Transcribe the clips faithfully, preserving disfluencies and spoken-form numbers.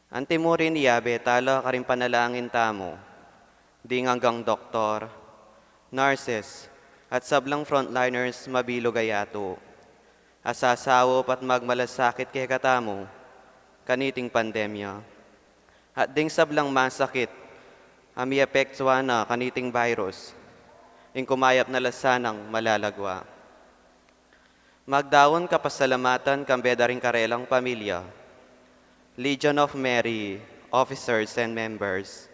Antimurin, iyabe tala karing panalangin tamu ding anggang doktor, nurses, at sablang frontliners mabilug a yatu a sasaup at magmalasakit kekatamu kaniting pandemya, at ding sablang masakit a miapektuan na kaniting virus, ing kumayap na la sanang malalagwa. Magdaun kapasalamatan kambe da ring karelang pamilya: Legion of Mary officers and members,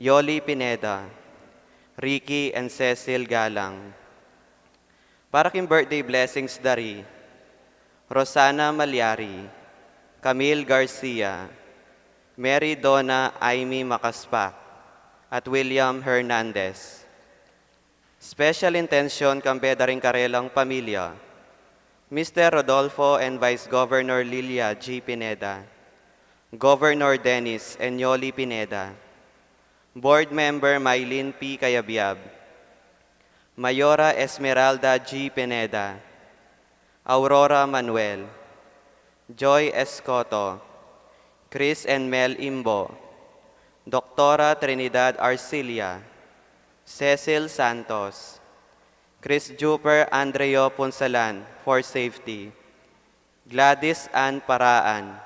Yoli Pineda, Ricky and Cecil Galang. Para king birthday blessings da ri Rosana Malyari, Camille Garcia, Mary Donna Aimee Macaspac, at William Hernandez. Special intensyon kambe da ring karelang pamilya: Mister Rodolfo and Vice Governor Lilia G. Pineda, Governor Dennis and Yoli Pineda, Board Member Mylene P. Cayabyab, Mayora Esmeralda G. Pineda, Aurora Manuel, Joy Escoto, Chris and Mel Imbo, Doktora Trinidad Arcilia, Cecil Santos, Chris Juper Andreo Punsalan for safety, Gladys Ann Paraan,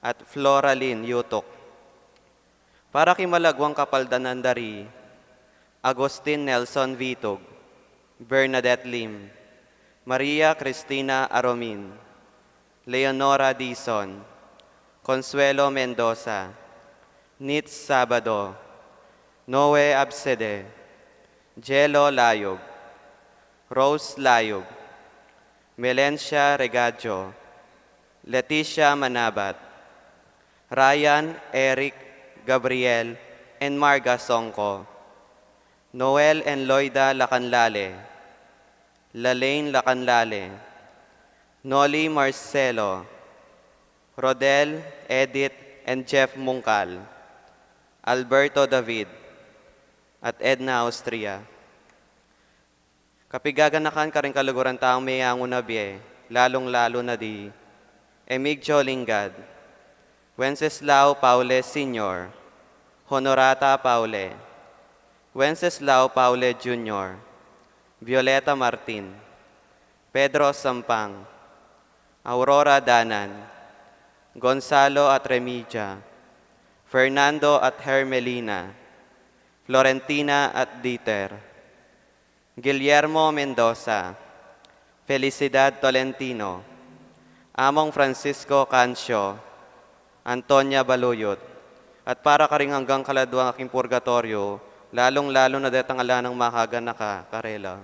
at Floralyn Yutuk. Para king malagwang kapaldanan da ri Agustin Nelson Vitug, Bernadette Lim, Maria Cristina Aromin, Leonora Dizon, Consuelo Mendoza, Nitz Sabado, Noe Abcede, Jello Layug, Rose Layug, Melencia Regajo, Leticia Manabat, Ryan Eric Gabriel and Marga Songco, Noel and Loida Lacanlale, Lalaine Lacanlale, Noli Marcelo, Rodel, Edith, and Jeff Mungcal, Alberto David, at Edna Austria. Kapigaganakan karing kaluguran taung meangu na bie, lalung-lalu na di Emigdio Lingad, Wenceslao Paule Senior, Honorata Paule, Wenceslao Paule Junior, Violeta Martin, Pedro Sampang, Aurora Danan, Gonzalo at Remija, Fernando at Hermelina, Florentina at Dieter, Guillermo Mendoza, Felicidad Tolentino, Among Francisco Cancio, Antonia Baluyot, at para karing anggang kaladua king purgatoryo, lalung-lalu na detang ala nang makaganaka karela.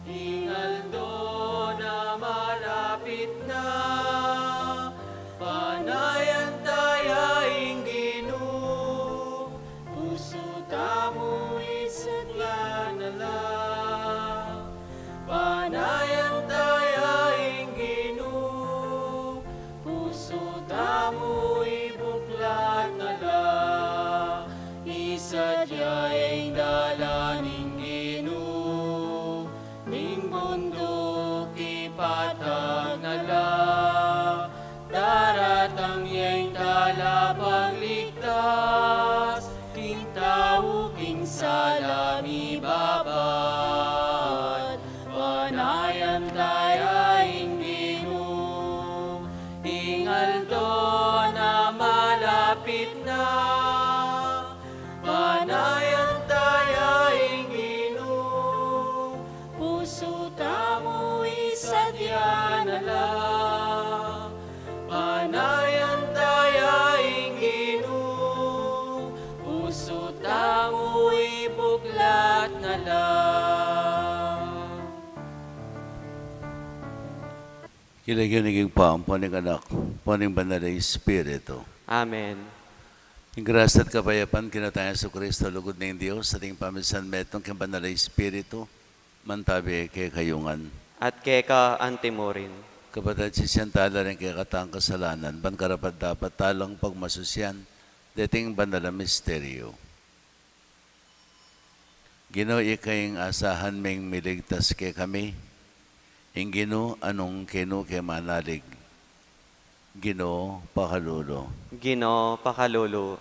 Ing aldo na malapit na, panayan taya ing Ginu, pusu tamu isadya na la. Panayan taya ing Ginu, pusu tamu ibuklat na la. Isadya ing dalan ning Ginu, ning bunduk ipatag na la. Daratang ya ing talapagligtas, ing tau king sala mibabad. Panayan taya ing Ginu, ing aldo na malapit na. Panayan taya ing Ginu, pusu tamu isadya na la. King lagyu ning Ibpa, ampo ning Anak, ampo ning Banal a Espiritu. Amen. Ing grasya at kapayapan king Ginu tang Jesucristo, lugud ning Dios, at ing pamisan metung king Banal a Espiritu, mantabi kekayu ngan. At keka antimurin. Kapatad, sisian tala ring kekatang kasalanan, ban karapat-dapat talang pagmasusian deting banal a misteryu. Ginu, ika ing asahan ming miligtas kekami. Ing Ginu a nung kenu ke manalig. Ginu, pakalulu. Ginu, pakalulu.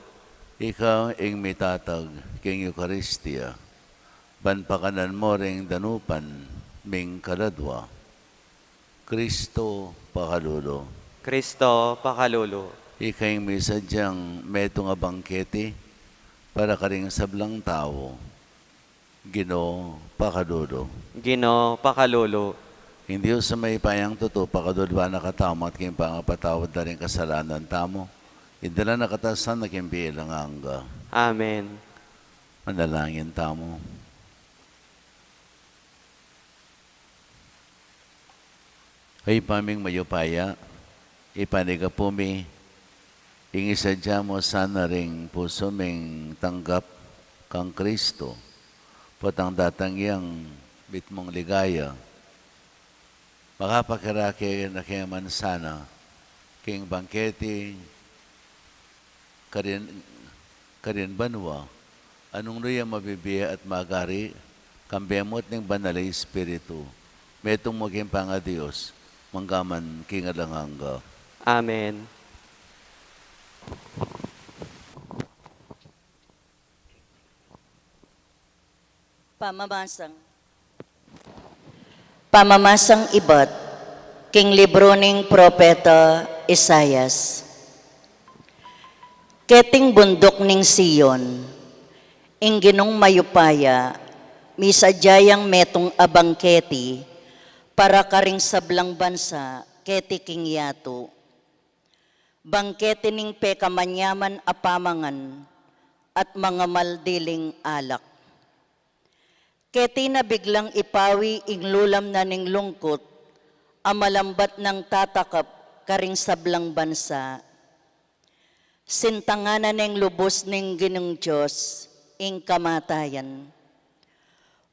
Ika ing mitatag king Eukaristia, ban pakanan mo ring danupan ming kaladua. Kristo, pakalulu. Kristo, pakalulu. Ika ing misadyang metung a bangketi para karing sablang tau. Ginu, pakalulu. Ginu, pakalulu. Ing Dios a mayupayang tutu, pakalulu na katamu at king pangapatawad da ring kasalanan tamu, idala na katamu king bie alang angga. Amen. Manalangin tamu. Ibpa ming mayupaya, ipanyawad mi ing isadia mu sana ring pusu ming tanggap kang Kristo, potang datang yang mitmung ligaya, makapakirake na ke man sana king bangketi karin, karin banua, a nung nu ya mabibie at magari, kambe mu at ning Banal a Espiritu, metung mu king pangaDios, mangga man king alang angga. Amen. Pamamasang. Pamamasang ibat king libru ning propeta Isaias. Keting bunduk ning Sion, ing Ginung mayupaya, misadia yang metung a bangketi para karing sablang bansa keti king yatu. Bangketi ning pekamanyaman a pamangan at mangamal diling alak. Keti na biglang ipawi ing lulam na ning lungkut a malambat nang tatakap karing sablang bansa. Sintangan na ning lubus ning Ginung Dios ing kamatayan.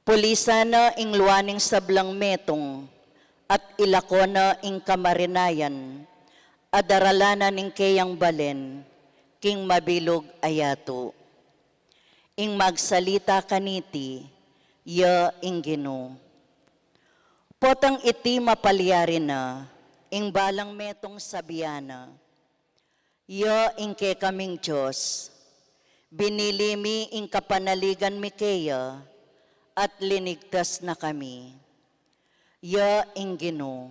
Pulisan na ing lua ning sablang metung, at ilako na ing kamarinayan, a daralan na ning keyang balen king mabilug a yatu. Ing magsalita kaniti, ya ing Ginu. Potang iti mapalyari na, ing balang metung sabian na, "Ya ing kekaming Dios, binili mi ing kapanaligan mi keya, at linigtas na kami." Ya ing Ginu,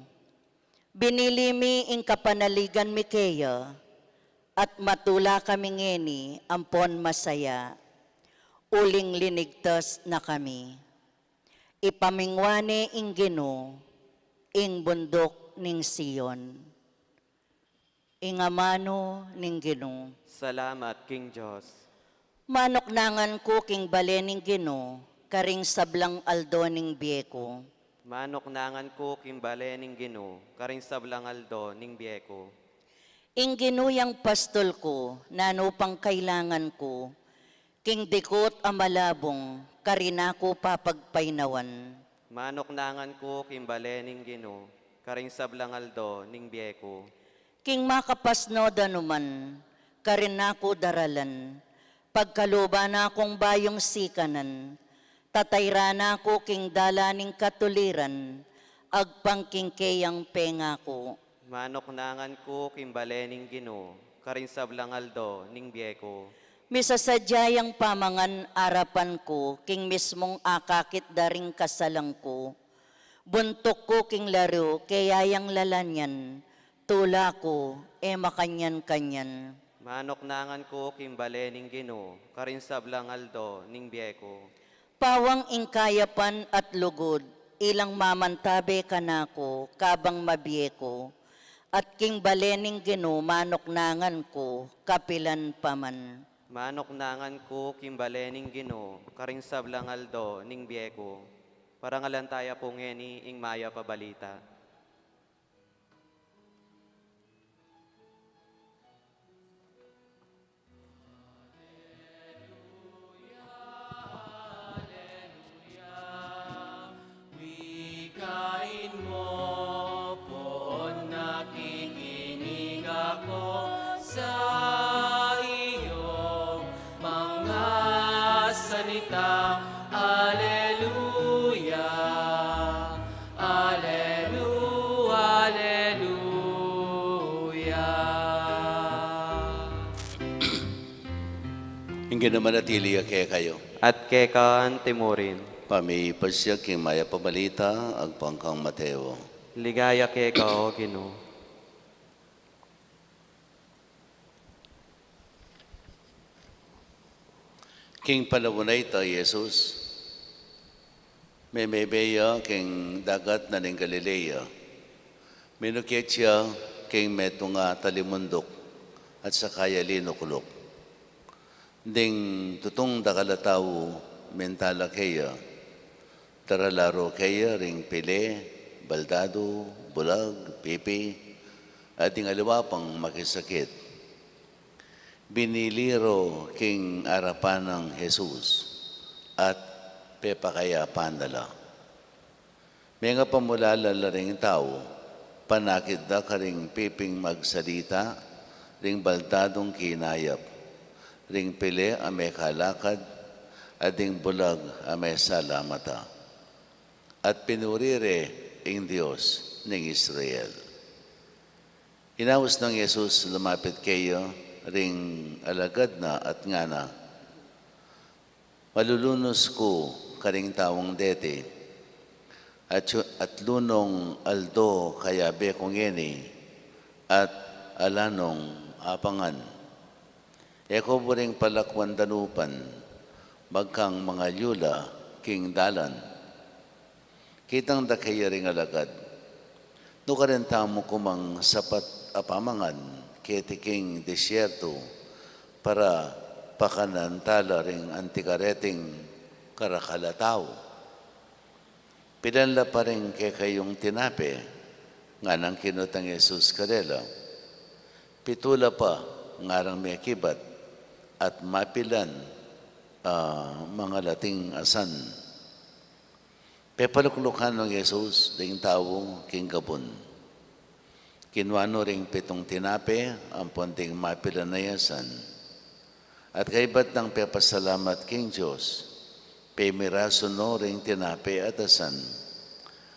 "Binili mi ing kapanaligan mi keya, at matula kami ngeni ampon masaya, uling linigtas na kami." Ipamingwa ne ing Ginu ing bunduk ning Sion. Ing amanu ning Ginu. Salamat king Dios. Manuknangan ku king bale ning Ginu, karing sablang aldo ning bie ku. Manuknangan ku king bale ning Ginu, karing sablang aldo ning bie ku. Ing Ginu yang pastul ku, nanu pang kailangan ku? King dikut a malabung, karin na ku papagpainawan. Manuknangan ku king bale ning Ginu, karing sablang aldo ning bie ku. King makapasno danuman, karin na ku daralan. Pagkaluban na kung bayung sikanan, tatayran na ku king dalan ning katuliran, agpang king keyang pengaku. Manuknangan ku king bale ning Ginu, karing sablang aldo ning bie ku. Misasadia yang pamangan arapan ku, king mismung akakit da ring kasalan ku. Buntuk ku king laru, keya yang lalanyan, tula ku, e makanyan-kanyan. Manuknangan ku king bale ning Ginu, karing sablang aldo ning bie ku. Pawang ing kayapan at lugud, ilang mamantabe kanaku, kabang mabie ku, at king bale ning Ginu manuknangan ku, kapilan pa man. Manuknangan ku king bale ning Ginu, karing sablang aldo ning bie ku. Parangalan taya pu ngeni ing mayap a balita. Sa iyong mga salita, Aleluya, Alelu-, Aleluya. Ing Ginu manatili ya kekayu. At keka antimurin. Pamipasya king Mayap a Balita agpang kang Mateo. Ligaya keka, O Ginu. King panaun a ita, Jesus, memebe ya king dagat na ning Galilea. Minukit ya king metung a talimunduk at saka ya linukluk. Ding tutung dakal a tau mintala keya. Darala ro keya ring pile, baldadu, bulag, pipi, at ding aliwa pang makisakit. Binili ro king arapan nang Jesus at pepakayapan na la. Mengapamulala la ring tau, panakit da karing piping magsalita, ring baldadung kinayap, ring pile a mekalakad, at ding bulag a mesala mata. At pinuri re ing Dios ning Israel. Inaus nang Jesus lumapit keya ring alagad na at ngana, "Malulunus ku karing taung deti, at, atlunong aldo kayabe ku ngeni, at ala nong apangan. E ku buring palakwan danupan, bagkang mangalyula king dalan." Kitang da keya ring alagad, "Nukarin tamu ku mang sapat a pamangan keti king disyertu para pakanan tala ring anti kareting karakal a tau? Pilan la pa ring kekayung tinape?" Nganang kinutang Jesus karela, "Pitu la pa," ngarang mekibat, "at mapilan a mangalating asan." Pepaluklukan nong Jesus ding tau king gabun. Kinua no ring pitung tinape ampon ding mapilan a asan, at kaybat nang pepasalamat king Dios, pemirasu no ring tinape at asan,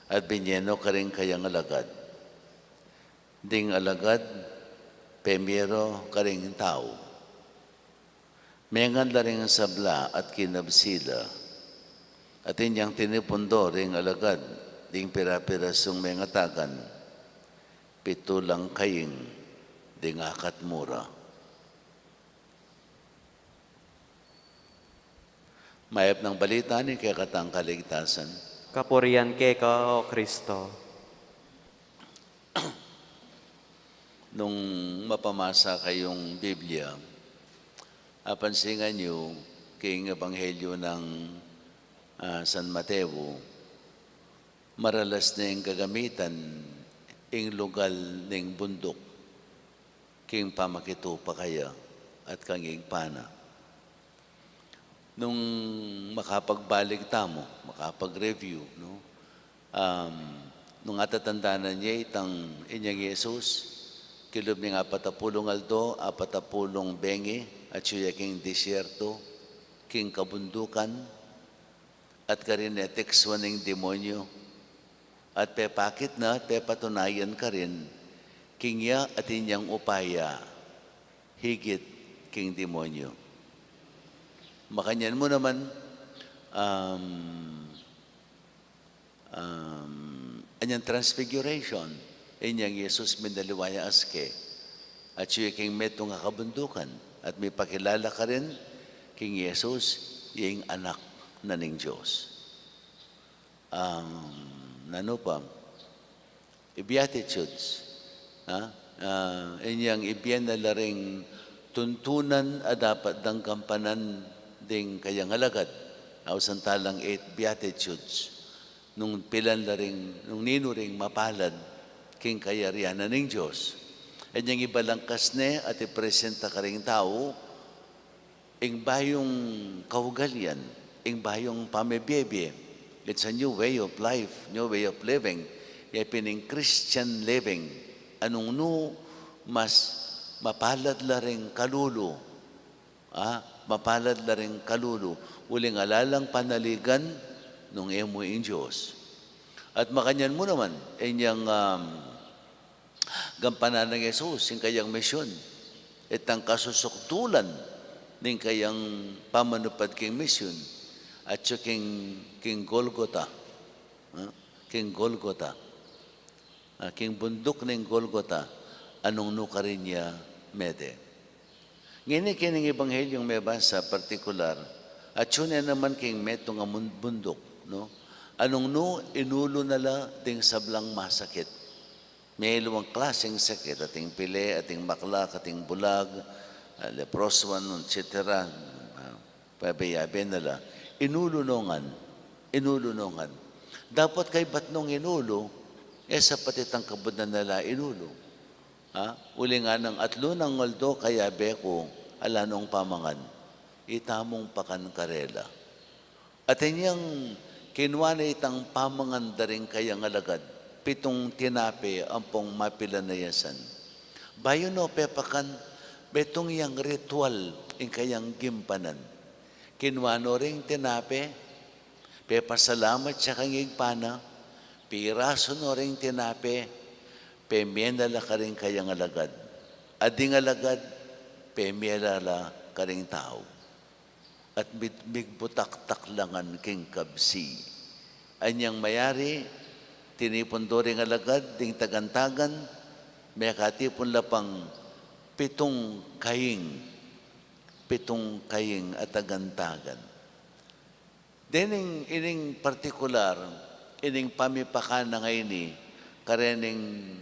at binye no karing kayang alagad. Ding alagad pemie ro karing tau. Mengan la ring sabla at kinabsi la. At inyang tinipun do ring alagad ding pira-pirasung mengatagan, pitu lang kaing ding akat mu ra. Mayap nang balita ning kekatang kaligtasan. Kapurian keka, O Kristo. Nung mapamasa kayung Biblia, apansin yu king Ebanghelyo nang, ah, San Mateo, maralas neng gagamitan ing lugal ning bunduk king pamakitupa kaya at kang Ibpa na. Nung makapagbalik tamu, makapag-review, no? Um, nung atatandanan ye itang inyang Jesus, kilub ning apatapulung aldo, apatapulung bengi, atyu ya king disyertu, king kabundukan, at karin e teksuan ning demonyo, at pepakit na, pepatunayan karin, king ya atin yang upaya higit king demonyo. Makanyan mu naman, um, um, anyang transfiguration, inyang Jesus minaliwa ya aske, atyu ya king metung a kabundukan, at mipakilala karin king Jesus, ya ing Anak na ning Dios. Um, nanu pa? I Beatitudes, ha? Ah, inyang ibie na la ring tuntunan a dapat dang gampanan ding kayang alagad. Ausan tala ing eight Beatitudes. Nung pilan la ring, nung ninu ring mapalad king kayarian na ning Dios. Inyang ibalangkas ne at ipresenta karing tau ing bayung kaugalian, ing bayung pamibie-bie. It's a new way of life, new way of living. Ya pin ing Christian living. Nung nu mas Mapalad la ring kalulu. Ah, mapalad la ring kalulu. Uling ala lang panaligan nung e mu ing Dios. At makanyan mu naman, inyang, um, gampanan nang Jesus, ing kayang misyon. Itang kasusukdulan ning kayang pamanupad king misyon. At yung king, king Golgota. Ah, king Golgota. Ah, king bunduk ning Golgota, anung nu karin ya mete. Ngeni king Ebanghelyo mebasa partikular, atyu ne naman king metung a mun-, bunduk, no? Anung nu inulu na la ding sablang masakit. Miyaliwang klaseng sakit, ating pile, ating maklak, ating bulag, ah, leprosy, et cetera. Ah, Payabe-yabe na la. Inulu no ngan. Inulu no ngan. Dapot kaybat nung inulu, e sa pati tang kabud na la inulu. Ha? Uling nganang atlu nang aldo kayabe ku, ala nong pamangan. Itamung pakan karela. At inyang kinua na itang pamangan da ring kayang alagad, pitung tinape ampong mapilan a yasan. Bayu no pepakan, metung yang ritual ing kayang gimpanan. Kinua no ring tinape, pepasalamat ya king Ibpa na, pirasu no ring tinape, pemie na la karing kayang alagad. At ding alagad, pemie na la karing tau. At mit-, migbutaktak la ngan king kabsi. Anyang mayari, tinipun do ring alagad ding tagantagan, mekatipun la pang pitung kaing, pitung kaing a tagantagan. Dening ining partikular, ining pamipakan a ngeni, karening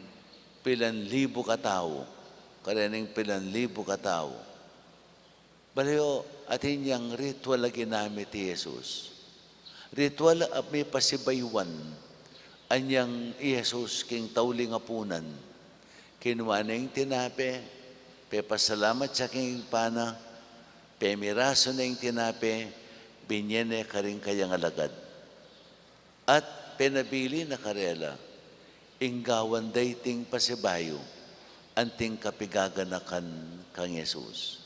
pilan libu katau, karening pilan libu katau. Balayo, atin yang ritual a ginamit i Jesus. Ritual a mipasibayuan, anyang i Jesus king tauling apunan. Kinua ne ing tinape, pepasalamat ya king Ibpa na, pemirasu ne ing tinape, binie ne karing kayang alagad. At penabili na karela, ing gawan da iting pasibayu, anting kapigaganakan kang Jesus.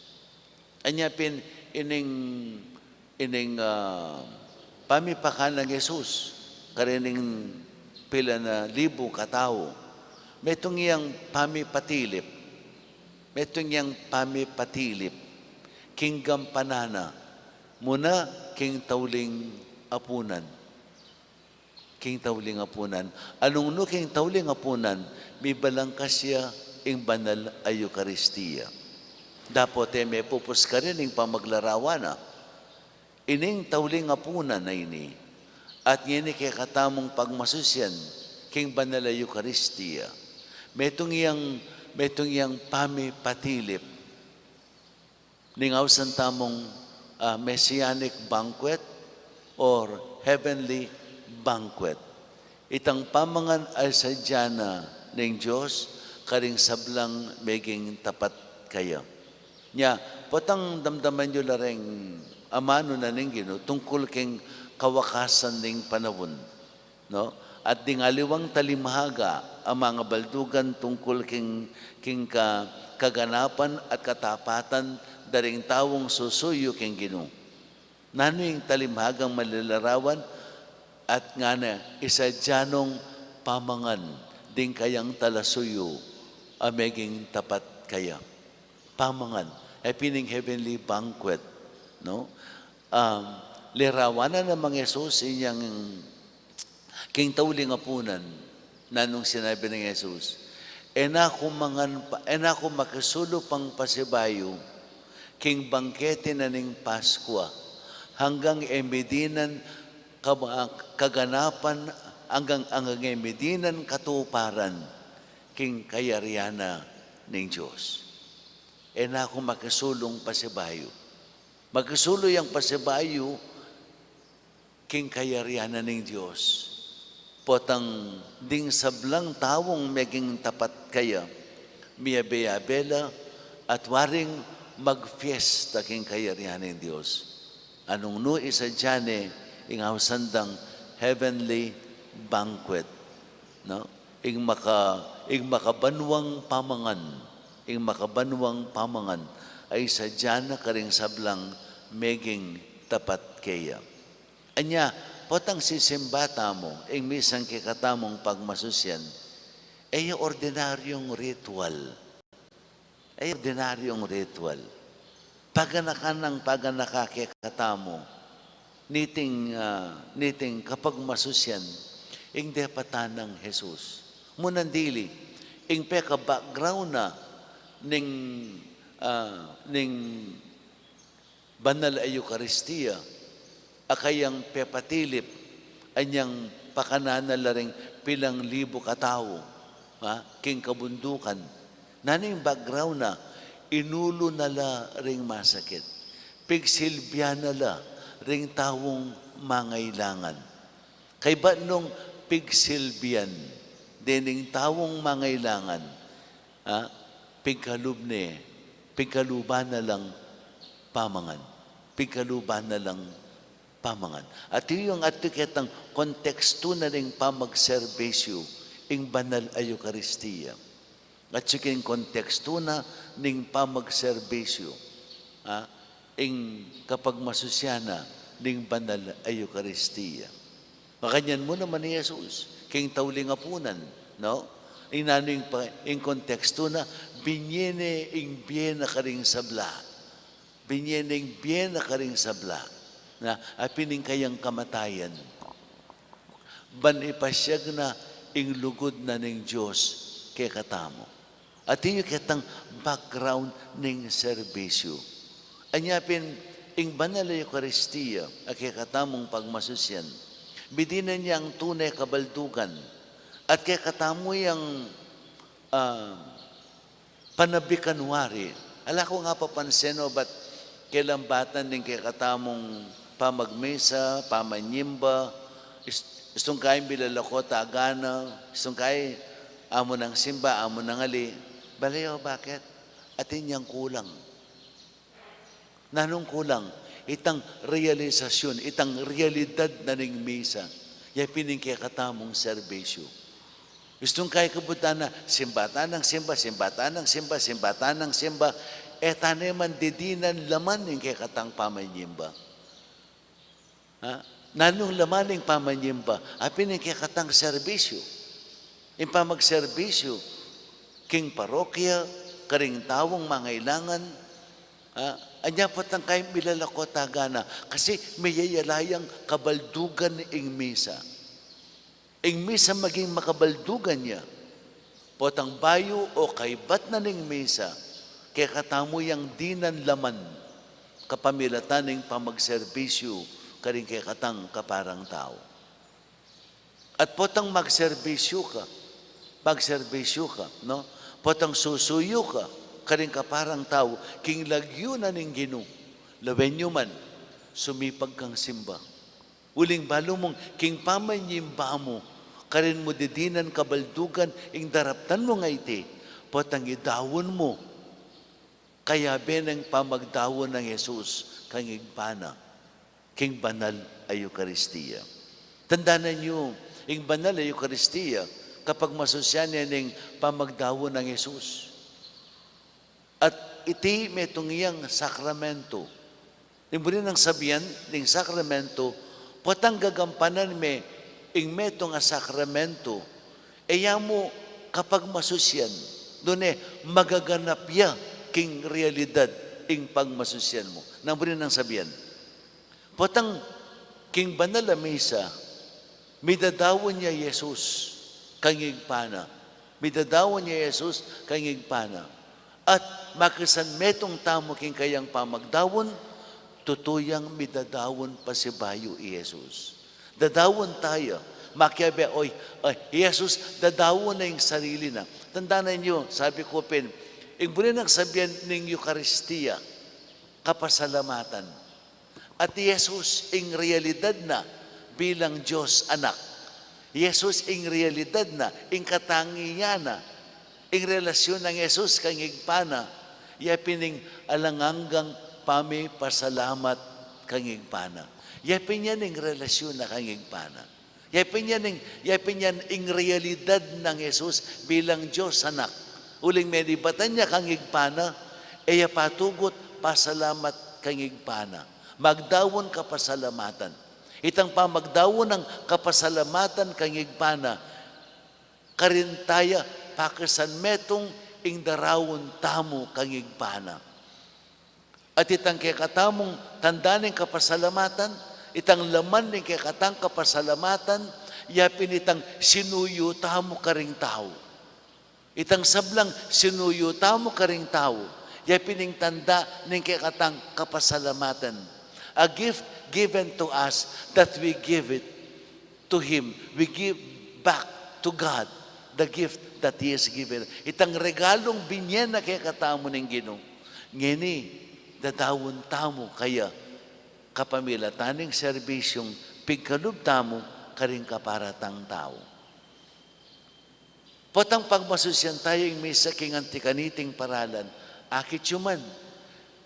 Anya pin ining, ining, ah, pamipakan nang Jesus, karening pilan a libu katau, metung yang pamipatilip, metung yang pamipatilip, king gampanan na, muna king tauling apunan. King tauling apunan. Anung nu king tauling apunan, mibalangkas ya ing banal a Eukaristia. Dapot e mepupus karin ing pamaglarawan na. Ining tauling apunan a ini. At ngeni kekatamung pagmasusian king banal a Eukaristia. Metung yang, metung yang pamipatilip ning ausan tamung, ah, messianic banquet or heavenly banquet. Itang pamangan a sadya na ning Dios karing sablang meging tapat kaya. Nya, potang damdaman yu la ring amanu na ning Ginu tungkul king kawakasan ning panaun. No? At ding aliwang talimhaga a mangabaldugan tungkul king, king ka-, kaganapan at katapatan da ring taung susuyu king Ginu. Nanu ing talimhagang malilarawan? At ngana, isadya nong pamangan ding kayang talasuyu a meging tapat kaya. Pamangan. E pin ing heavenly banquet, no? Um, lirawan na namang Jesus inyang king tauling apunan, nanung sinabi nang Jesus, "E na ku mangan pa, e na ku makisulu pang pasibayu king bangkete na ning Paskua, hanggang e mi dinan kaba-, kaganapan, hanggang, hanggang e mi dinan katuparan king kayarian na ning Dios." E na ku makisulung pasibayu. Makisulu yang pasibayu king kayarian na ning Dios. Potang ding sablang taung meging tapat kaya, miyabe-yabe la at waring magfiesta king kayarian ning Dios. Anung nu isadya ne ing ausan dang heavenly banquet, no? Ing maka-, ing makabanwang pamangan, ing makabanwang pamangan, ay sadya na karing sablang meging tapat keya. Anya, potang sisimba tamu ing misang kekatamung pagmasusyan, e ya ordinaryung ritual. E ya ordinaryung ritual. Paganakan nang paganaka kekatamu niting, ah, niting kapagmasusyan ing depatan nang Jesus. Munang dili, ing peka-background na ning, ah, ning banal a Eukaristia, a kayang pepatilip, anyang pakanan na la ring pilang libu katau, ha, king kabundukan. Nanu ing background na, inulu na la ring masakit. Pigsilbian na la ring taung mangailangan. Kaybat nung pigsilbian dening taung mangailangan, ha, pigkalub ne, pigkaluban na lang pamangan. Pigkaluban na lang pamangan. At iyung atyu ketang kontekstu na ning pamagserbisyu ing banal a Eukaristia. At king kontekstu na ning pamagserbisyu, ha, ing kapagmasusyan na ning banal a Eukaristia. Makanyan mu naman i Jesus, king tauling apunan, no? Ing nanu ing pa-, ing kontekstu na, binye ne ing bie na karing sabla. Binye ne ing bie na karing sabla. Na, apin ing kayang kamatayan. Ban ipasyag na ing lugud na ning Dios kekatamu. At iyung ketang background ning serbisyu. Anya pin, ing banal a Eukaristia, a kekatamung pagmasusyan, midinan yang tune kabaldugan, at kekatamu yang, ah, panabikan wari. Ala ku nga papansin, no, bat kelambatan ning kekatamung pamagmisa, pamanyimba, is-, istung kay milalako tagana, istung kay amu nang simba, amu nang ali. Bale yu, bakit? Atin yang kulang. Nanung kulang? Itang realisasyun, itang realidad na ning misa. Ya pin ing kekatamung serbisyu. Istung kay kabud tana, simba tanang simba, simba tanang simba, simba tanang simba, e tana man didinan laman ing kekatang pamanyimba. Ha? Nanung laman ing pamanyimba? Apin ing kekatang serbisyu. Ing pamagserbisyu, king parokya, karing taung mangailangan, ha? Anya potang kay milalako tagana, kasi miyayala yang kabaldugan ing misa. Ing misa maging makabaldugan ya. Potang bayu o kaybat na ning misa, kekatamu yang dinan laman, kapamilatan ning pamagserbisyu, karing kekatang kaparang tau. At potang magserbisyu ka, magserbisyu ka, no? Potang susuyu ka, karing kaparang tau, king lagyu na ning Ginu, lawen yu man, sumipag kang simba. Uling balu mung king pamanyimba mu, karin mu didinan kabaldugan ing daraptan mung aiti, potang idaun mu, kayabe nang pamagdaun nang Jesus kang Ibpa na, king banal a Eukaristia. Tandanan yu, ing banal a Eukaristia, kapagmasusyan ne ning pamagdaun nang Jesus. At iti metung yang sakramento. Ing buri nang sabian ning sakramento, potang gagampanan me ing metung a sakramento, e ya mu kapagmasusyan, nune magaganap ya king realidad ing pagmasusyan mu. Nang buri nang sabian, potang king banal a misa, midadaun ya i Jesus kang Ibpa na. Midadaun ya i Jesus kang Ibpa na. At makisan metung tamu king kayang pamagdaun, tutu yang midadaun pasibayu i Jesus. Dadaun taya, makiabe, oy, oy, i Jesus, dadaun na ing sarili na. Tandanan yu, sabi ku pin, ing buri nang sabian ning Eukaristia, kapasalamatan. At i Jesus ing realidad na bilang Dios Anak. I Jesus ing realidad na, ing katangian na, ing relasyun nang Jesus kang Ibpa na, ya pin ing alang anggang pamipasalamat kang Ibpa na. Ya pin yan ing relasyun na kang Ibpa na. Ya pin yan ing, ya pin yan ing realidad nang Jesus bilang Dios Anak. Uling menibatan ya kang Ibpa na, e ya patugut pasalamat kang Ibpa na. Magdaun kapasalamatan. Itang pamagdaun nang kapasalamatan kang Ibpa na, karin taya pakisanmetung ing daraun tamu kang Ibpa na. At itang kekatamung tanda ning kapasalamatan, itang laman ning kekatang kapasalamatan, ya pin itang sinuyu tamu karing tau. Itang sablang sinuyu tamu karing tau, ya pin ing tanda ning kekatang kapasalamatan. A gift given to us that we give it to Him. We give back to God the gift that He has given. Itang regalung binie na kekatamu ning Ginu. Ngeni, dadaun tamu kaya kapamilatan ning serbisyung pigkalub tamu karing kapara tang tau. Potang pagmasusyan taya ing misa king anti kaniting paralan, akit yu man,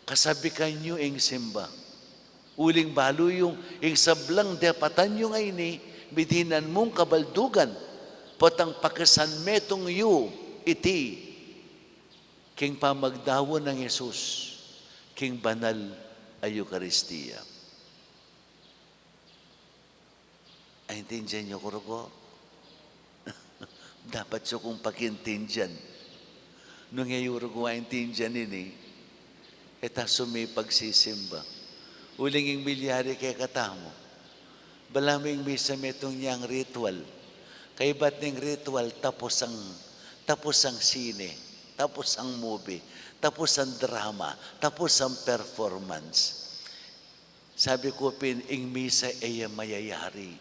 kasabikan yu ing simba. Uling balu yung ing sablang depatan yu ngeni, midinan mung kabaldugan, potang pakisanmetung yu iti king pamagdaun nang Jesus king banal a Eukaristia. Aintindian yu ku rugu? Dapat yu kung pakintindian. Nung e yu rugu aintindian ini, e ta sumipag sisimba. Uling ing milyari kekatamu, balamu ing misa metung yang ritual. Kaibat ning ritual, tapus ang, tapus ang sine, tapus ang movie, tapus ang drama, tapus ang performance. Sabi ku pin, ing misa e ya mayayari.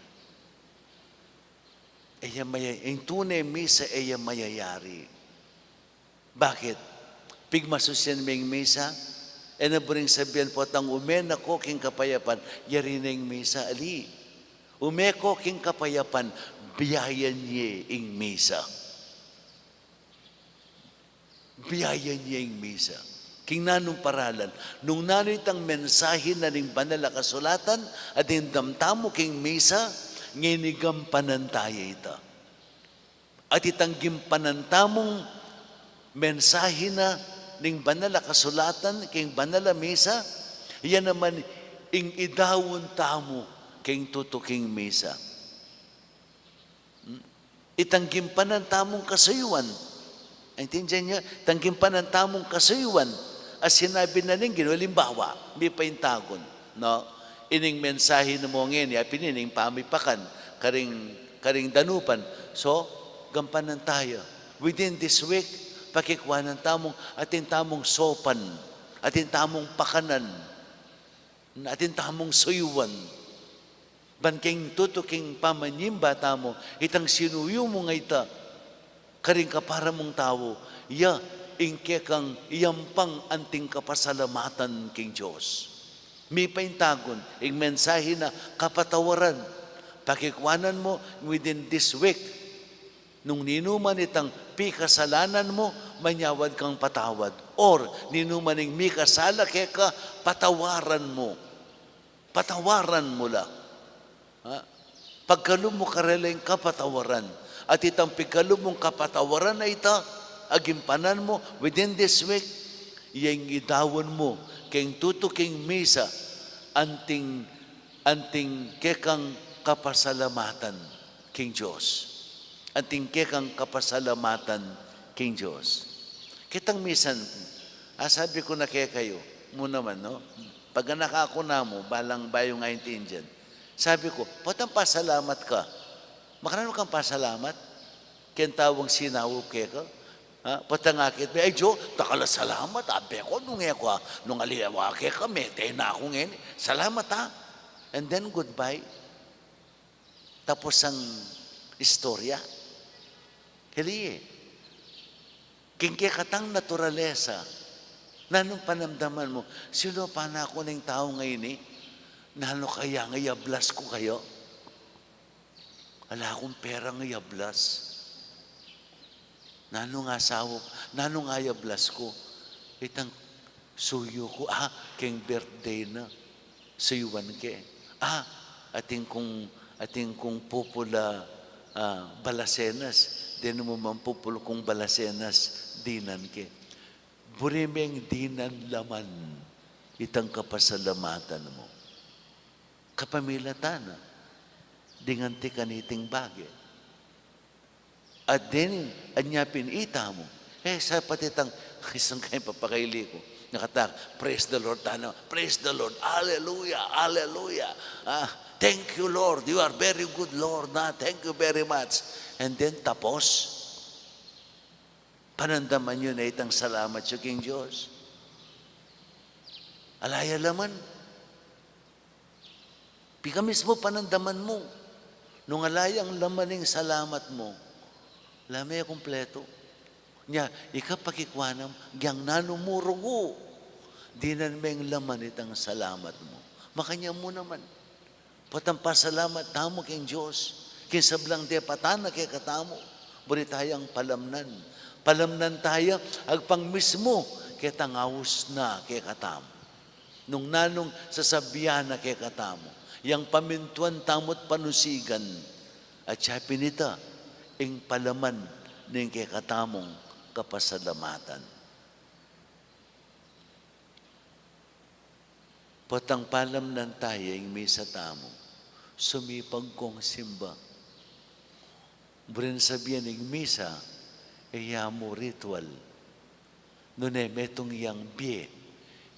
E ya maya-, ing tune misa e ya mayayari. Bakit? Pigmasusyan me ing misa, e na buring sabian potang ume na ko king kapayapan, yari na ing misa, ali. Ume ko king kapayapan, biayan ye ing misa. Biayan ye ing misa. King nanung paralan, nung nanu itang mensahe na ning Banal a Kasulatan a dimdam tamu king misa, ngeni gampanan taya ita. At itang gimpanan tamung mensahe na ning Banal a Kasulatan king Banal a Misa, ya naman ing idaun tamu king tutuking misa. Hmm? Itang gimpanan tamung kasuyuan. Aintindian yu? Itang gimpanan tamung kasuyuan. A sinabi na ning Ginu, alimbawa, mipaintagun, no? Ining mensahe na mu ngeni, ya pin ining pamipakan, karing, karing danupan. So, gampanan taya. Within this week, pakikuanan tamung, atin tamung sopan, atin tamung pakanan, atin tamung suyuan. Ban king tutuking pamanyimba tamu, itang sinuyu mu nga ita, karing kapara mung tau, ya ing kekang iyampang anting kapasalamatan king Dios. Mipaintagun, ing mensahe na kapatawaran. Pakikuanan mu within this week. Nung ninuman itang pikasalanan mu, manyawad kang patawad. Or, ninuman ing mikasala keka, patawaran mu. Patawaran mu la. Ha? Pagkalub mu karela ing kapatawaran. At itang pigkalub mung kapatawaran a ita, a gimpanan mu, within this week, ya ing idaun mu, king tutuking misa, anting, anting kekang kapasalamatan king Dios. Anting kekang kapasalamatan king Dios. Ketang misan, ah, sabi ku na kekayu, mu naman, no? Pag anak aku namu, balang bayu nga aintindian. Sabi ku, "Potang pasalamat ka. Makananu kang pasalamat?" Keng taung sinaup keka. Ha? Potang akit me, "Ay, Dios, dakal a salamat, abe ku, nung e ku, nung aliwa keka, mete na ku ngeni. Salamat, ha?" And then, goodbye. Tapos ang istorya. Hili e. King kekatang naturalesa, nanung panamdaman mu, "Sinupan na ku ning tau ngeni, nanu kaya nga iablas ku kaya? Ala kung perang iablas. Nanu nga saup, nanu nga iablas ku? Itang suyu ku, ah, keng birthday na, suyuan ke. Ah, atin kung, atin kung pupula, ah, balasenas, denu mu man pupulkung balasenas dinan ke. Buri meng dinan laman itang kapasalamatan mu. Kapamilatan na ding anti kaniting bage. At deni, anya pin itamu. E, sa pati itang, isang kayang papakaili ku. Nakatak, "Praise the Lord," tana, "Praise the Lord, hallelujah, hallelujah. Ah, thank you, Lord, you are very good, Lord, na, thank you very much." And then, tapos, panandaman yu na itang salamat yu king Dios. Ala yang laman. Pika mismu panandaman mu. Nung ala yang laman ing salamat mu, ala me kumpletu. Nya, ika pakikuanam, agyang nanu mu rugu, dinan meng laman itang salamat mu. Makanyan mu naman. Potang pasalamat tamu king Dios, king sablang depatan na kekatamu, buri tayang palamnan. Palamnan taya, agpang mismu ketang aus na kekatamu. Nung nanung sasabian na kekatamu, yang pamintuan tamu't panusigan, at siya pin ita, ing palaman ning kekatamung kapasalamatan. Potang palamnan taya ing misa tamu, sumipag kong simba. Buring sabian ing misa, e ya mu ritual. Nune metung yang bie.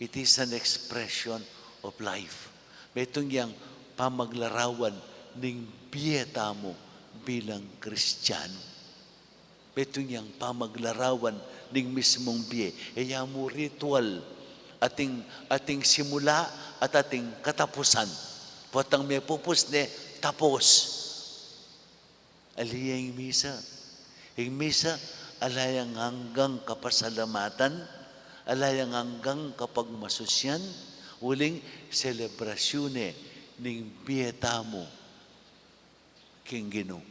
It is an expression of life. Metung yang pamaglarawan ning bie tamu bilang Kristiyanu. Metung yang pamaglarawan ning mismung bie. E ya mu ritual, ating, ating simula at ating katapusan. Potang mepupus ne, tapos. Ali ya ing misa. Ing misa, ala yang anggang kapasalamatan, ala yang anggang kapagmasusyan, uling selebrasyun ne ning bie tamu king Ginu.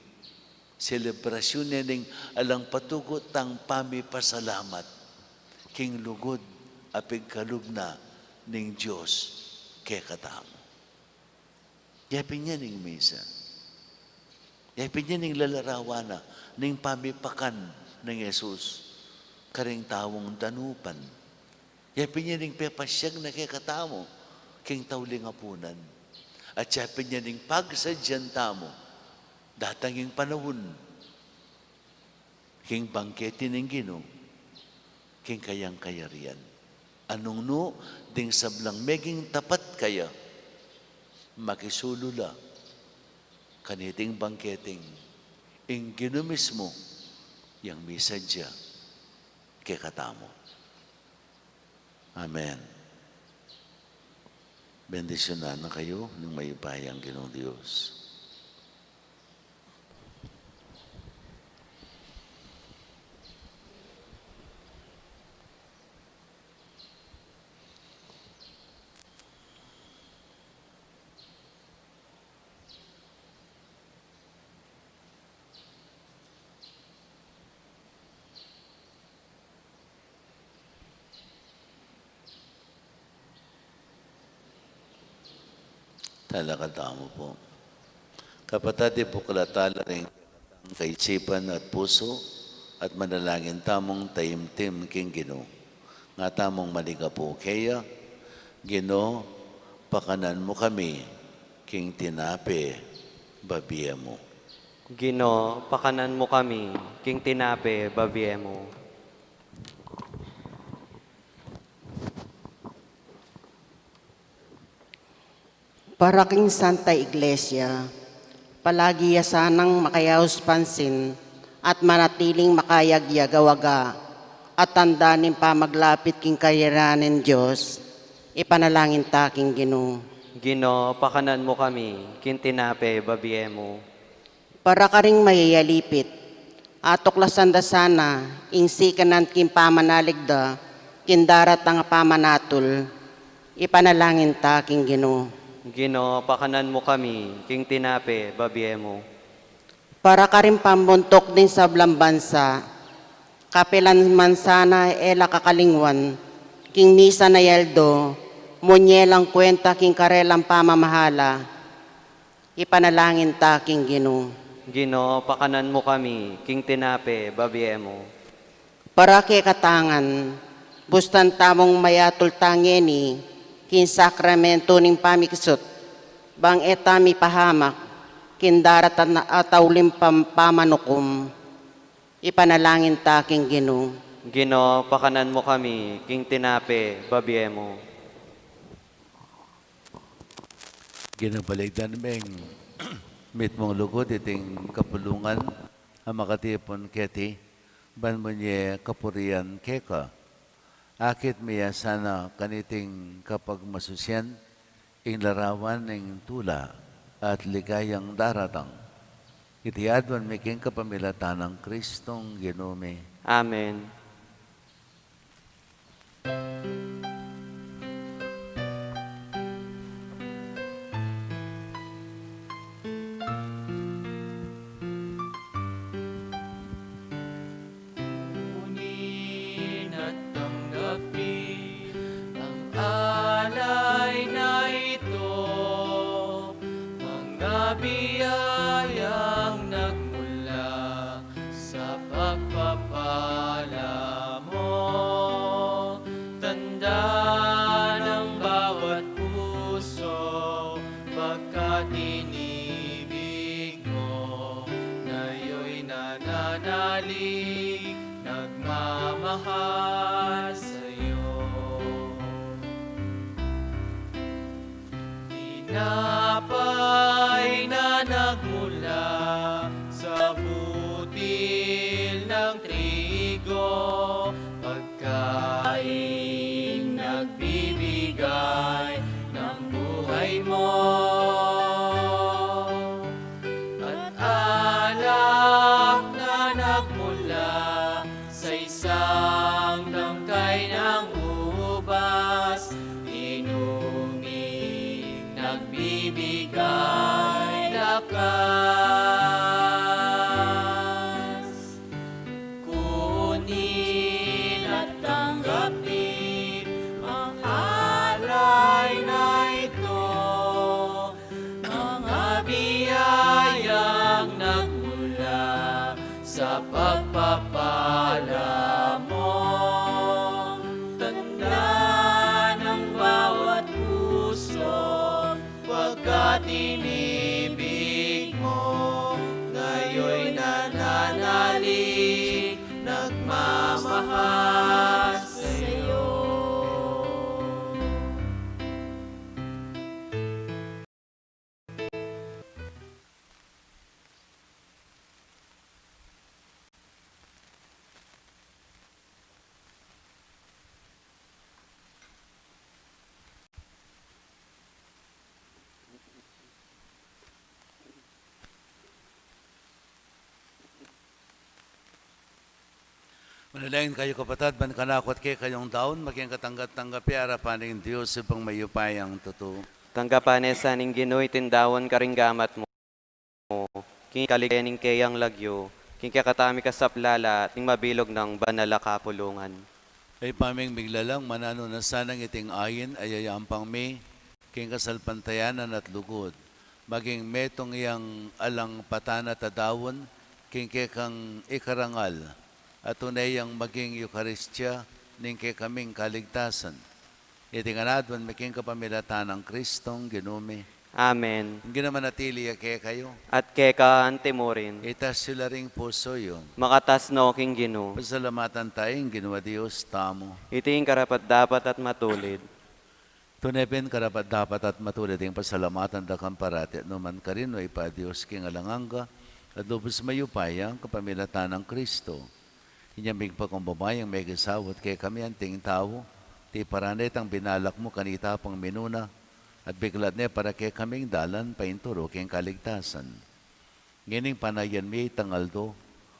Selebrasyun ne ning alang patugut tang pamipasalamat king lugud a pigkalub na ning Dios kekatamu. Ya pin yan ing misa. Ya pin yan ing lalarawan na ning pamipakan nang Jesus karing taung danupan. Ya pin yan ing pepasyag na kekatamu king tauling apunan. At ya pin yan ing pagsadyan tamu datang ing panaun king bangkete ning Ginu, king kayang kayarian. Anung nu ding sablang meging tapat kaya, makisulu la kaniting bangketeng ing Ginu mismu yang misadya kekatamu. Amen. Bendisyunan na kayu ning mayupayang Ginung Dios. Talakad tamu pu. Kapatad, ibuklat tala ring kaisipan at pusu, at manalangin tamung taimtim king Ginu. Nga tamung maligapu keya, Ginu, pakanan mu kami king tinape bibie mu. Ginu, pakanan mu kami king tinape bibie mu. Para king Santa Iglesia, palagi ya sanang makayaus pansin at manatiling makayagyag a waga at tanda ning pamaglapit king kayarian ning Dios, ipanalangin ta king Ginu. Ginu, pakanan mu kami king tinape bibie mu. Para karing mayayalipit, atuklasan da sana ing sikanan king pamanalig da king daratang a pamanatul, ipanalangin ta king Ginu. Ginu, pakanan mu kami king tinape bibie mu. Para karing pambuntuk ning sablang bansa, kapilan man sana e la kakalingwan king misan a aldo, munye lang kwenta king karelang pamamahala, ipanalangin ta king Ginu. Ginu, pakanan mu kami king tinape bibie mu. Para kekatang ngan, bustan tamung mayatul tang ngeni king sakramentu ning pamiksut, bang e ta mipahamak king daratan at auling pam-, pamanukum. Ipanalangin ta king Ginu. Ginu, pakanan mu kami king tinape bibie mu. Ginu, balikdan meng mitmung lugud iting kapulungan a makatipun keti, ban munye kapurian keka. Akit mi ya sana kaniting kapagmasusian ing larawan ning tula at ligayang daratang. Iti aduan mi king kapamilatan nang Kristong Ginu mi. Amen. Kunin at tanggapin ang alay na ito, mga biyayang nagmula sa pagpapala mo. Tanda ng bawat puso, pagkat inibig mo, ngayo'y nananalig, nagmamahal sa'yo. Tinapay na nagmula sa butil ng trigo, pagkaing nagbibigay ng buhay mo. At alak na nagmula sa isang tangkay ng ubas, inuming nagbibigay lakas. Kunin at tanggapin ang alay na ito, mga biyayang nagmula sa pagpapala mo. Tanda ng bawat puso, pagkat inibig mo, ngayo'y nananalig, nagmamahal sa'yo. Manalangin kayu, kapatad, ban kanaku at kekayung daun maging katanggat-tanggapan arapan ning Dios Ibpang mayupayang tutu. Tanggapan na sa ning Ginu iting daun karing gamat mu, king kaligayan ning keyang lagyu, king kekatamung kasaplalan at ning mabilug nang banal a kapulungan. Ibpa ming miglalang, mananu na sanang iting ain a yayampang mi king kasalpantayanan at lugud, maging metung yang alang patanat a daun king kekang ikarangal, at tune yang maging Eukaristia ning kekaming kaligtasan. Iti ngan aduan mi king kapamilatan nang Kristong Ginu mi. Amen. Ing Ginu manatili ya kekayu. At keka antimurin. Itas yu la ring pusu yu. Makatas no king Ginu. Pasalamatan taya ing Ginu a Dios tamu. Iti ing karapat-dapat at matulid. Tune pin karapat-dapat at matulid ing pasalamatan da kang parati at nu man karin, o Ibpa, Dios king alang angga, at lubus mayupaya, kapamilatan nang Kristo. Inya migpakumbaba yang mekisawa kekami anting tau, tiparan ne itang binalak mu kanita pang minuna, at biklat ne para kekaming dalan paintulu king kaligtasan. Ngening panayan mi itang aldo,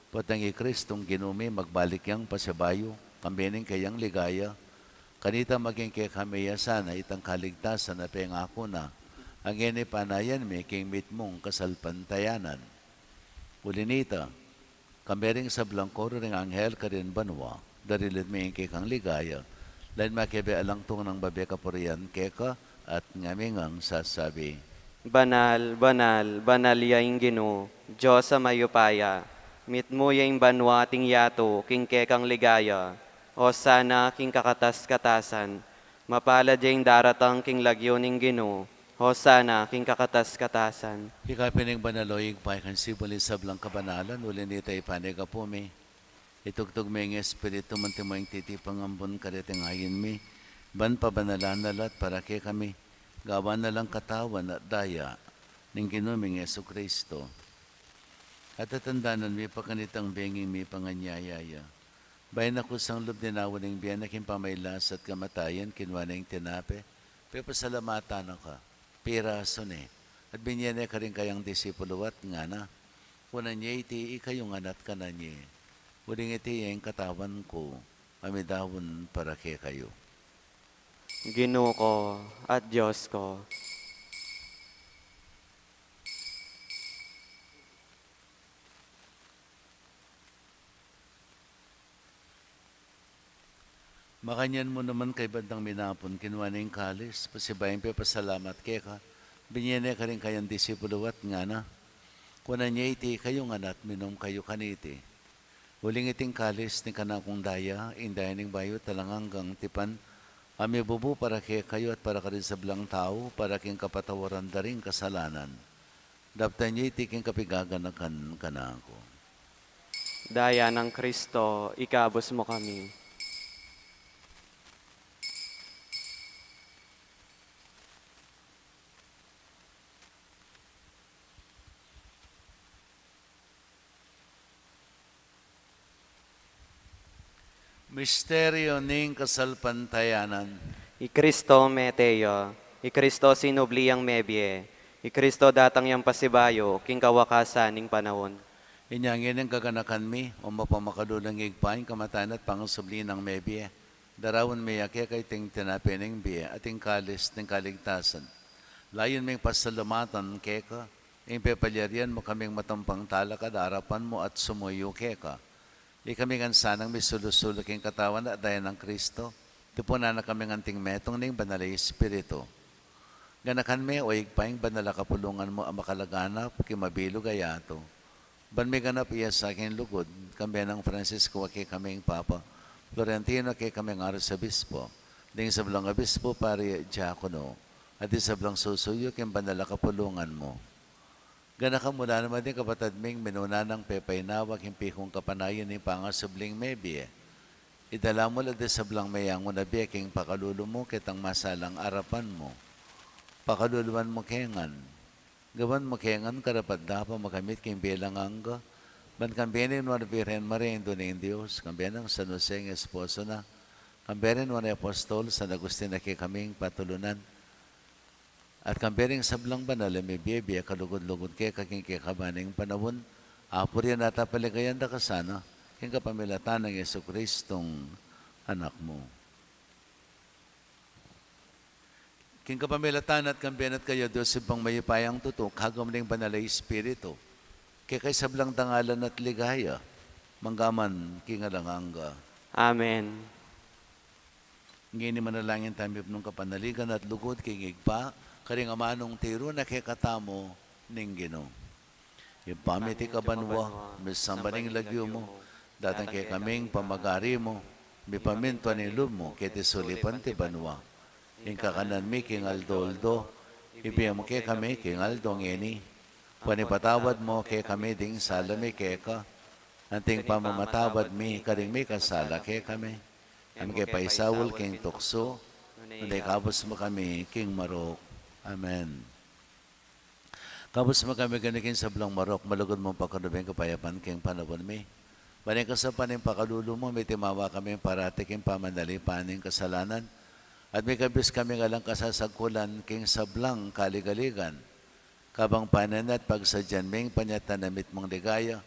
potang i Kristong Ginu mi magbalik yang pasibayu, kambe ning keyang ligaya, kanita maging kekami ya sana itang kaligtasan a pengaku na, a ngeni panayan mi king mitmung kasalpantayanan. Uli nita, kambe ring sablang koro ring anghel karin banua, darilin mi ing kekang ligaya, lain makebe alang tung nang babie kapurian keka, at ngami ngang sasabi, Banal, banal, banal ya ing Ginu, Dios a mayupaya. Mitmu ya ing banua at ing yatu king kekang ligaya. Hosana king kakatas-katasan. Mapalad ya ing daratang king lagyu ning Ginu. Hosana king kakatas-katasan. Ika pin ing banal, o Ibpa, ika ing sibul ning sablang kabanalan, uli na nita ipanyawad mi. Itugtug me ing Espiritu mu, antimo ing titipang ambun kareting ain mi, ban pabanalan na la at para kekami gawan na lang katawan at daya ning Ginu ming Jesucristo. At tatandanan mi pa kanitang benging mipanganyaya ya, bayu na kusang lub dinaun ning bie na king pamagkasakit at kamatayan, kinua ne ing tinape, pepasalamatan na ka, pirasu ne, at binie ne karing kayang disipulu at ngana: Kunan ye iti ikayu ngan at kanan ye, uling iti ya ing katawan ku, a midaun para kekayu. Ginu ku at Dios ku. Makanyan mu naman, kaybat nang minapun, kinua ne ing kalis, pasibayu yang pepasalamat keka, binie ne karing kayang disipulu at ngana: Kunan ye iti ikayu ngan at minum kayu kaniti, uling iti ing kalis ning kanakung daya, ing daya ning bayu at alang anggang tipan, a mibubu para kekayu at para karing sablang tau, para king kapatawaran da ring kasalanan. Daptan ye iti king kapigaganakan kanaku. Daya nang Kristo, ikabus mu kami. Misteryu ning kasalpantayanan. I Kristo mete ya, i Kristo sinubli yang mebie, i Kristo datang yang pasibayu king kawakasan ning panaun. Inya ngeni gaganakan mi, o mapamakalulung Ibpa, ing kamatayan at pangasubli nang mebie. Daraun mi ya keka iting tinape ning bie at ing kalis ning kaligtasan. Layun ming pasalamatan keka ing pepalyarian mu kaming matampang talakad arapan mu at sumuyu keka. Ikami ngan sanang misulu-sulu king katawan at daya nang Kristo, tipunan na kaming anting metung ning Banal a Espiritu. Ganakan me, o Ibpa, ing banal a kapulungan mu a makalaganap king mabilug a yatu, ban miganap ya sa king lugud, kambe nang Francisco a kekaming Papa, Florentino a kekaming Arsobispo, ding sablang obispo, pari, diakono, at ding sablang susuyu king banal a kapulungan mu. Ganakan mu la naman ding kapatad ming minuna nang pepaynawa king pikung kapanayan ning pangasubling mebie. Idala mu la ding sablang meyangu na bie king pakalulu mu ketang masalang arapan mu. Pakaluluan mu ke ngan. Gawan mu ke ngan karapat-dapat makamit king bie alang angga, ban kambe ning Nuan a Birhen Maria, Indu ning Dios, kambe nang San Jose a esposo na, kambe ring Nuan a Apostol, San Agustin a kekaming patulunan, at kambe ring sablang banal a mibie-bie kalugud-lugud keka king kekaban ning panaun, apurian at apaligayan da ka sana, king kapamilatan nang Jesucristong Anak mu. King kapamilatan na at kambe na at kaya, Dios Ibpang mayupayang tutu, kagum ning Banal a Espiritu, keka ing sablang dangalan at ligaya, mangga man king alang angga. Amen. Ngeni manalangin tamu mipnung kapanaligan at lugud king Ibpa, karing amanung tiru na kekatamu ning Ginu. Ibpa mi, atiu ka banua, misamban ing lagyu mu, datang kekami ing pamagari mu, mipamintuan ing lub mu keti sulip anti banua. Ing kakanan mi king aldo-aldo ibie mu kekami king aldo ngeni. Panipatawad mu kekami ding sala mi keka, anti ing pamamatawad mi karing mikasala kekami. E mu ke paisaul king tuksu, nune ikabus mu kami king marok. Amen. Ikabus mu kami keni king sablang marok, malugud mung pakalub ing kapayapan king panaun mi. Ban king kasapan ning pakalulu mu, mitimawa kaming parati king pamanalipan ning kasalanan, at mikabus kaming alang kasasagkulan king sablang kaligaligan, kabang panayan at pagsadyan ming panyatang na mitmung ligaya,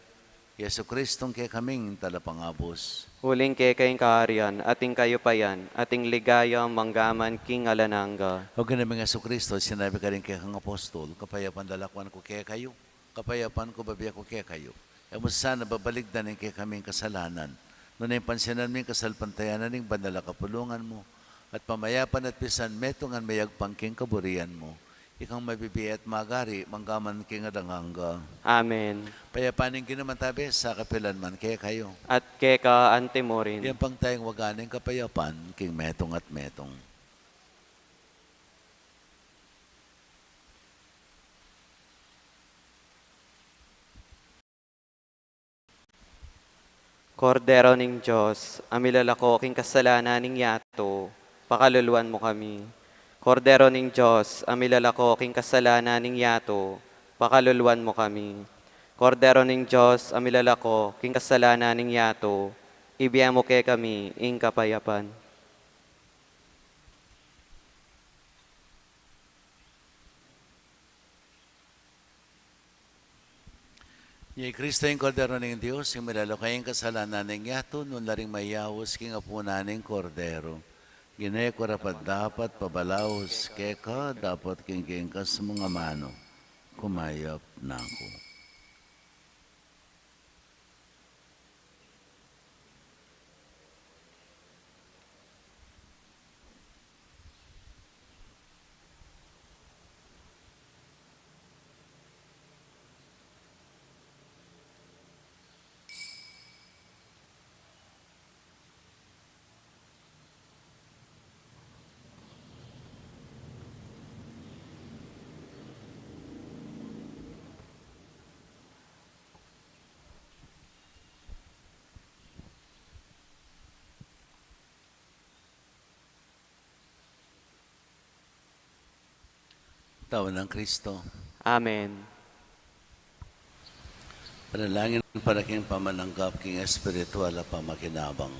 Jesucristong kekaming Talapangabus. Uling keka ing kaharian, at ing kayupayan, at ing ligaya, mangga man king alang angga. O Ginu ming Jesucristo, sinabi mu karing kekang apostol, kapayapan lalakwan ku kekayu, kapayapan ku bibie ku kekayu. E mu sana babalikdan ing kekaming kasalanan, nune pansinan mu ing kasalpantayanan ning banal a kapulungan mu, at pamayapan at pisan metungan mayagpang king kaburian mu, Ikang mabibie at magari, mangga man king alang angga. Amen. Kapayapan ning Ginu manatili sa kapilan man kekayu. At keka antimurin. Iyapang taya ing waga ning kapayapan, king metung at metung. Kordero ning Dios, a milalako king kasalanan ning yatu, pakaluluan mu kami. Kordero ning Dios, a milalako king kasalanan ning yatu, pakaluluan mu kami. Kordero ning Dios, a milalako king kasalanan ning yatu, ibie mu kekami ing kapayapan. Ini i Kristo, ing Kordero ning Dios, ing milalako king kasalanan ning yatu, nuan la ring mayaus king apunan ning Kordero. Ginu, e ku karapat-dapat pabalaus keka, dapot king kekang amanu, kumayap na ku. Tau nang Kristo. Amen. Panalangin para king pamananggap king espiritual a pamakinabang.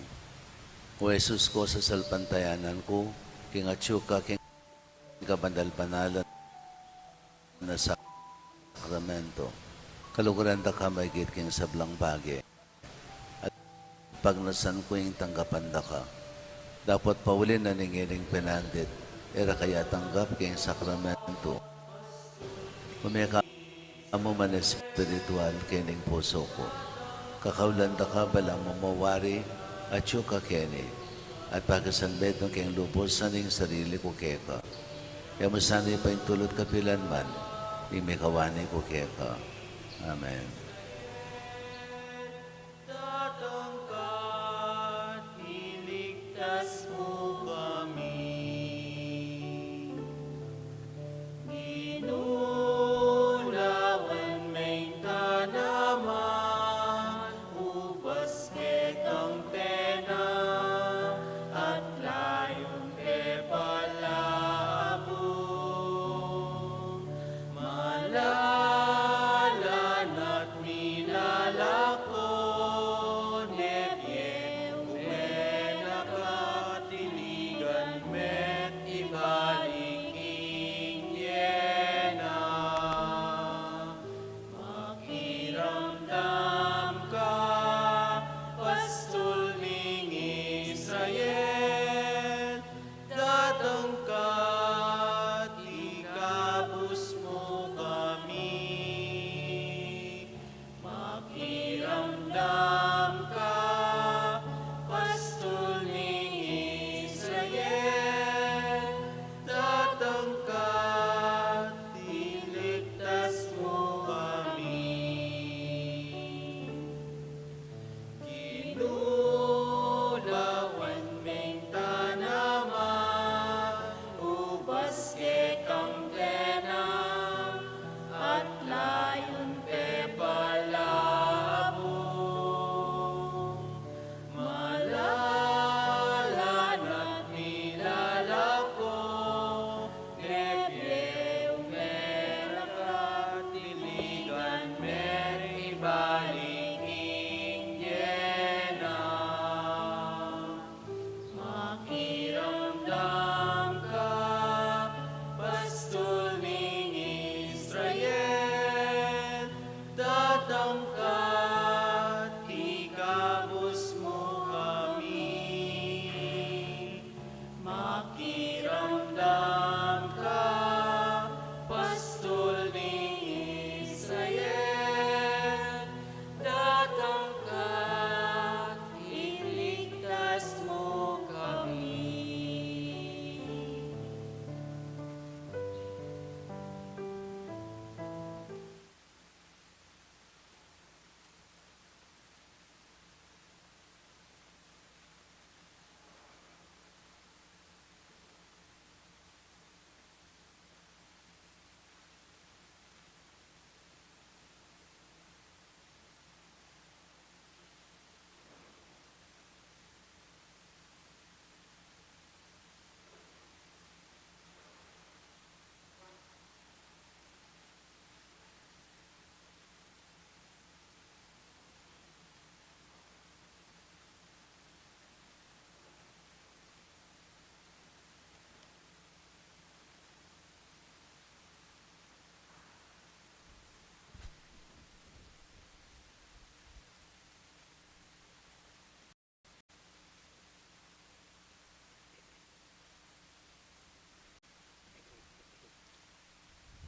O Jesus ku, sasalpantayanan ku king atyu ka king kabanal-banalan a sakramento. Kaluguran da ka maigit king sablang bage. At pagnasan ku ing tanggapan da ka. Dapot pauli na ning iling penandit, e ra ka ya tanggap king sakramento. Ume ka mu man espiritual king pusu ku. Kakaulan da ka balamu mo wari, atyu ka keni. At pakisanmetung ke king lubus na ning sarili ku keka. E mu sana ipaintulut kapilan man ing mikawani ku keka. Amen. Datang ka at iligtas mu kami. Ginu, lawen me ing tanaman, ubas kekang pena, at layun ke palabung, malalan at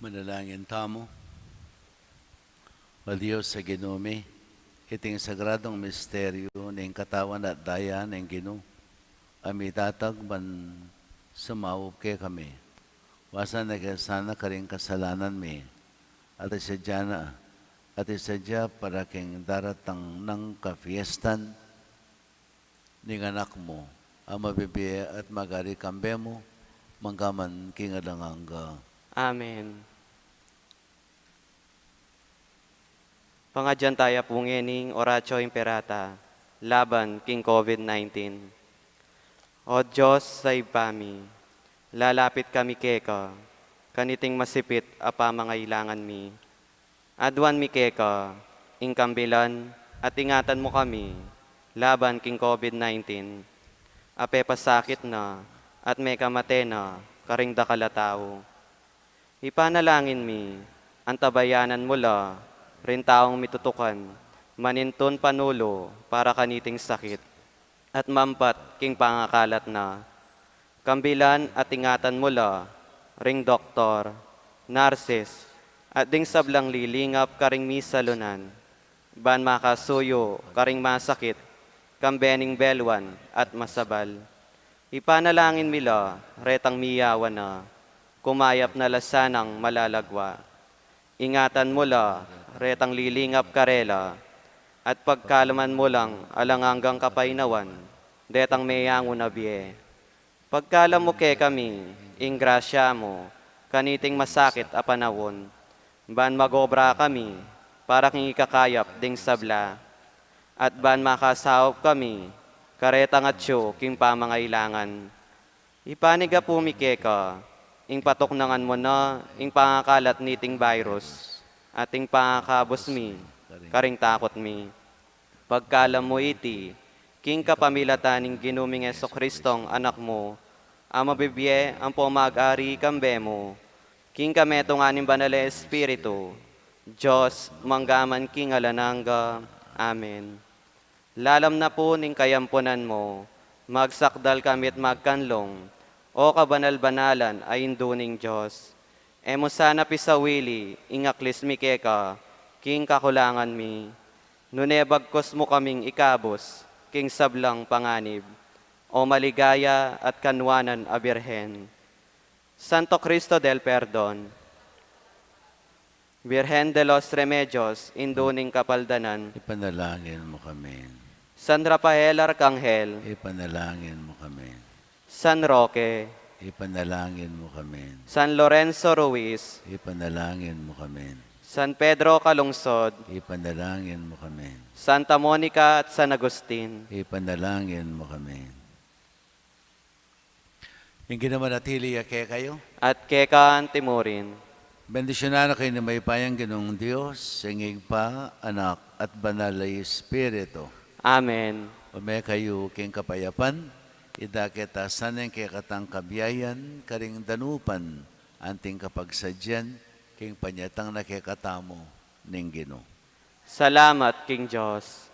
Manalangin tamu. O Dios a Ginu mi, iting sagradung misteryu ning katawan at daya ning Ginu a mitatag ban sumaup kekami. Wasan na ke sana karing kasalanan mi, at isadya na, at isadya para king daratang nang kafiestan ning Anak mu, a mabibie at magari kambe mu, mangga man king alang angga. Amen. Pangadyan taya pu ngening Oratio Imperata laban king COVID nineteen. O Dios a Ibpa mi, lalapit kami keka kaniting masipit a pamangailangan mi. Aduan mi keka ing kambilan at ingatan mu kami laban king COVID nineteen a pepasakit na at mekamate na karing dakal a tau. Ipanalangin mi, antabayanan mu la ring taung mitutukan manintun panulu para kaniting sakit at mampat king pangakalat na. Kambilan at ingatan mu la ring doktor, narsis, at ding sablang lilingap karing misalunan, ban makasuyu karing masakit kambe ning belwan at masabal. Ipanalangin mi la retang miyawan na, kumayap na la sanang malalagwa. Ingatan mu la retang lilingap karela, at pagkalaman mu lang alang anggang kapaynawan detang meyangu na bie. Pagkalam mu kekami ing grasya mu kaniting masakit a panaun, ban magobra kami para king ikakayap ding sabla, at ban makasaup kami karetang atyu king pamangailangan. Ipanigapu mi keka ing patuknangan mu na ing pangakalat niting virus, at ing pangakabus mi karing takut mi. Pagkalam mu iti king kapamilatan ning Ginu ming Jesukristong Anak mu, a mabibie ampo mag-ari kambe mu king kametungan ning Banal a Espiritu, Dios, mangga man king alang angga. Amen. Lalam na pu ning kayampunan mu, magsakdal kami't magkanlung, O kabanal-banalan a Indu ning Dios. E mu sana pisawili ing aklis mi keka king kakulangan mi, nune bagkus mu kaming ikabus king sablang panganib, O maligaya at kanwanan a Birhen. Santo Cristo del Perdon, Virgen de los Remedios, Indu ning Kapaldanan. Ipanalangin mu kami. San Rafael Arkanghel. Ipanalangin mu kami. San Roque. Ipanalangin mu kami. San Lorenzo Ruiz. Ipanalangin mu kami. San Pedro Calungsod. Ipanalangin mu kami. Santa Monica at San Agustin. Ipanalangin mu kami. Ing Ginu manatili ya kekayu. At keka antimurin. Bendisyunan na kayu ning mayupayang Ginung Dios, ing Ibpa, Anak, at Banal a Espiritu. Amen. Ume kayu king kapayapan, idake ta sana ing kekatang kabiayan karing danupan, anting kapagsadyan king panyatang na kekatamu ning Ginu. Salamat king Dios.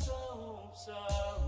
saum-saum.